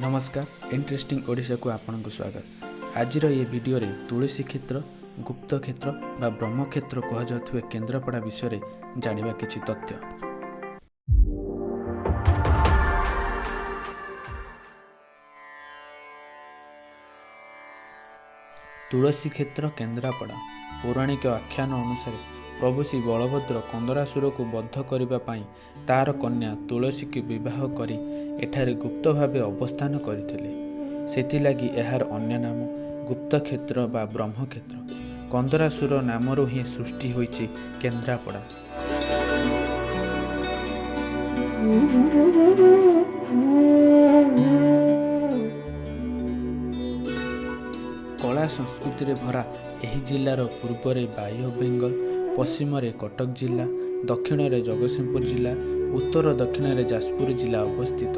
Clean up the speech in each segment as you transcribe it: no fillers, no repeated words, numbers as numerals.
ନମସ୍କାର, ଇଣ୍ଟରେଷ୍ଟିଂ ଓଡ଼ିଶାକୁ ଆପଣଙ୍କୁ ସ୍ୱାଗତ। ଆଜିର ଏ ଭିଡ଼ିଓରେ ତୁଳସୀ କ୍ଷେତ୍ର, ଗୁପ୍ତ କ୍ଷେତ୍ର ବା ବ୍ରହ୍ମକ୍ଷେତ୍ର କୁହାଯାଉଥିବା କେନ୍ଦ୍ରାପଡ଼ା ବିଷୟରେ ଜାଣିବା କିଛି ତଥ୍ୟ। ତୁଳସୀ କ୍ଷେତ୍ର କେନ୍ଦ୍ରାପଡ଼ା। ପୌରାଣିକ ଆଖ୍ୟାନ ଅନୁସାରେ ପ୍ରଭୁ ଶ୍ରୀ ବଳଭଦ୍ର କନ୍ଦରାସୁରକୁ ବଧ କରିବା ପାଇଁ ତାର କନ୍ୟା ତୁଳସୀକୁ ବିବାହ କରି ଏଠାରେ ଗୁପ୍ତ ଭାବେ ଅବସ୍ଥାନ କରିଥିଲେ। ସେଥିଲାଗି ଏହାର ଅନ୍ୟ ନାମ ଗୁପ୍ତକ୍ଷେତ୍ର ବା ବ୍ରହ୍ମକ୍ଷେତ୍ର। କନ୍ଦରାସୁର ନାମରୁ ହିଁ ସୃଷ୍ଟି ହୋଇଛି କେନ୍ଦ୍ରାପଡ଼ା। କଳା ସଂସ୍କୃତିରେ ଭରା ଏହି ଜିଲ୍ଲାର ପୂର୍ବରେ ବାଇ ଅଫ୍ ବେଙ୍ଗଲ, ପଶ୍ଚିମରେ କଟକ ଜିଲ୍ଲା, ଦକ୍ଷିଣରେ ଜଗତସିଂହପୁର ଜିଲ୍ଲା, ଉତ୍ତର ଦକ୍ଷିଣରେ ଯାଜପୁର ଜିଲ୍ଲା ଅବସ୍ଥିତ।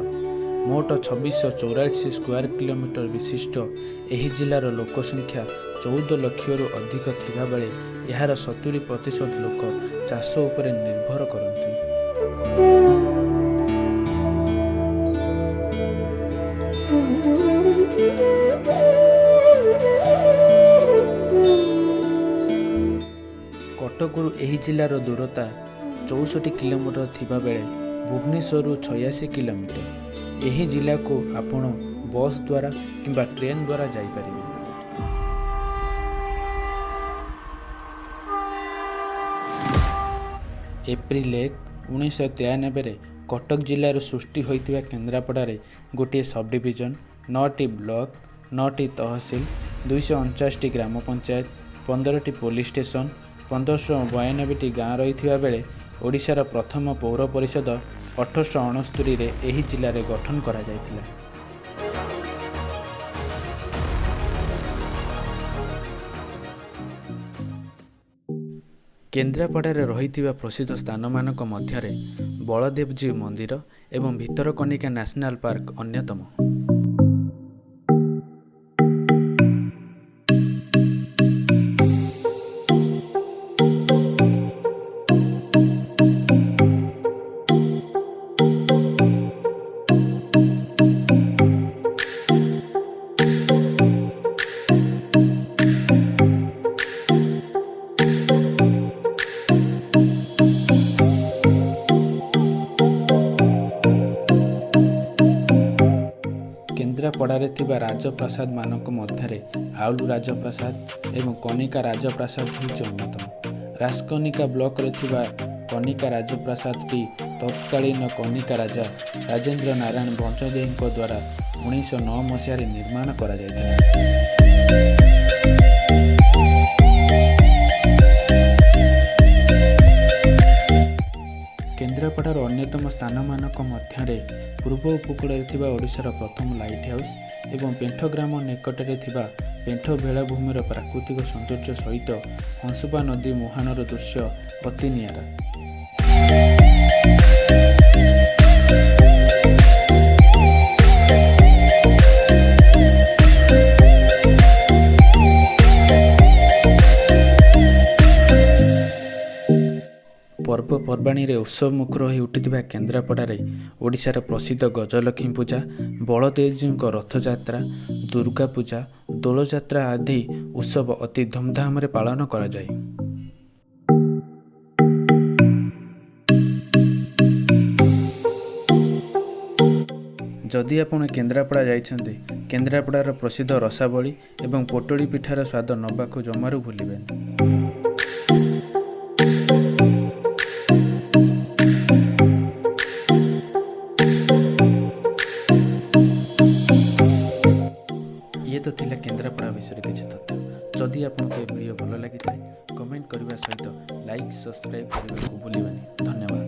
ମୋଟ 2644 ସ୍କୋୟାର କିଲୋମିଟର ବିଶିଷ୍ଟ ଏହି ଜିଲ୍ଲାର ଲୋକ ସଂଖ୍ୟା 14 ଲକ୍ଷରୁ ଅଧିକ ଥିବାବେଳେ ଏହାର 70% ଲୋକ ଚାଷ ଉପରେ ନିର୍ଭର କରନ୍ତି। କଟକରୁ ଏହି ଜିଲ୍ଲାର ଦୂରତା 64 କିଲୋମିଟର ଥିବାବେଳେ ଭୁବନେଶ୍ୱରରୁ 86 କିଲୋମିଟର। ଏହି ଜିଲ୍ଲାକୁ ଆପଣ ବସ୍ ଦ୍ୱାରା କିମ୍ବା ଟ୍ରେନ୍ ଦ୍ୱାରା ଯାଇପାରିବେ। ଏପ୍ରିଲ 1, 1993ରେ କଟକ ଜିଲ୍ଲାରୁ ସୃଷ୍ଟି ହୋଇଥିବା କେନ୍ଦ୍ରାପଡ଼ାରେ ଗୋଟିଏ ସବଡିଭିଜନ, 9ଟି ବ୍ଲକ, 9ଟି ତହସିଲ, 249ଟି ଗ୍ରାମ ପଞ୍ଚାୟତ, 15ଟି ପୋଲିସ ଷ୍ଟେସନ, 1592ଟି ଗାଁ ରହିଥିବା ବେଳେ ଓଡ଼ିଶାର ପ୍ରଥମ ପୌର ପରିଷଦ 1869ରେ ଏହି ଜିଲ୍ଲାରେ ଗଠନ କରାଯାଇଥିଲା। କେନ୍ଦ୍ରାପଡ଼ାରେ ରହିଥିବା ପ୍ରସିଦ୍ଧ ସ୍ଥାନମାନଙ୍କ ମଧ୍ୟରେ ବଳଦେବଜୀଉ ମନ୍ଦିର ଏବଂ ଭିତରକନିକା ନ୍ୟାସନାଲ୍ ପାର୍କ ଅନ୍ୟତମ। କେନ୍ଦ୍ରାପଡ଼ାରେ ଥିବା ରାଜପ୍ରାସାଦମାନଙ୍କ ମଧ୍ୟରେ ଆଉଲୁ ରାଜପ୍ରାସାଦ ଏବଂ କନିକା ରାଜପ୍ରାସାଦ ହେଉଛି ଅନ୍ୟତମ। ରାଜକନିକା ବ୍ଲକରେ ଥିବା କନିକା ରାଜପ୍ରାସାଦଟି ତତ୍କାଳୀନ କନିକା ରାଜା ରାଜେନ୍ଦ୍ର ନାରାୟଣ ଭଞ୍ଜଦେଓଙ୍କ ଦ୍ୱାରା 1909 ମସିହାରେ ନିର୍ମାଣ କରାଯାଇଥିଲା। କେନ୍ଦ୍ରାପଡ଼ାର ଅନ୍ୟତମ ସ୍ଥାନମାନଙ୍କ ମଧ୍ୟରେ ପୂର୍ବ ଉପକୂଳରେ ଥିବା ଓଡ଼ିଶାର ପ୍ରଥମ ଲାଇଟ୍ ହାଉସ୍ ଏବଂ ପେଣ୍ଠ ଗ୍ରାମ ନିକଟରେ ଥିବା ପେଣ୍ଠ ବେଳାଭୂମିର ପ୍ରାକୃତିକ ସୌନ୍ଦର୍ଯ୍ୟ ସହିତ ହଂସୁପା ନଦୀ ମୁହାଣର ଦୃଶ୍ୟ ଅତି ନିଆରା। ପର୍ବପର୍ବାଣୀରେ ଉତ୍ସବମୁଖର ହୋଇ ଉଠିଥିବା କେନ୍ଦ୍ରାପଡ଼ାରେ ଓଡ଼ିଶାର ପ୍ରସିଦ୍ଧ ଗଜଲକ୍ଷ୍ମୀ ପୂଜା, ବଳଦେବଜୀଉଙ୍କ ରଥଯାତ୍ରା, ଦୁର୍ଗା ପୂଜା, ଦୋଳଯାତ୍ରା ଆଦି ଉତ୍ସବ ଅତି ଧୁମଧାମରେ ପାଳନ କରାଯାଏ। ଯଦି ଆପଣ କେନ୍ଦ୍ରାପଡ଼ା ଯାଇଛନ୍ତି, କେନ୍ଦ୍ରାପଡ଼ାର ପ୍ରସିଦ୍ଧ ରସାବଳି ଏବଂ ପୋଟଳି ପିଠାର ସ୍ୱାଦ ନେବାକୁ ଜମାରୁ ଭୁଲିବେନି। ଇଏ ତ ଥିଲା କେନ୍ଦ୍ରାପଡ଼ା ବିଷୟରେ କିଛି ତଥ୍ୟ। ଯଦି ଆପଣଙ୍କୁ ଏ ଭିଡ଼ିଓ ଭଲ ଲାଗିଥାଏ, କମେଣ୍ଟ କରିବା ସହିତ ଲାଇକ୍, ସବସ୍କ୍ରାଇବ୍ କରିବାକୁ ଭୁଲିବେନି। ଧନ୍ୟବାଦ।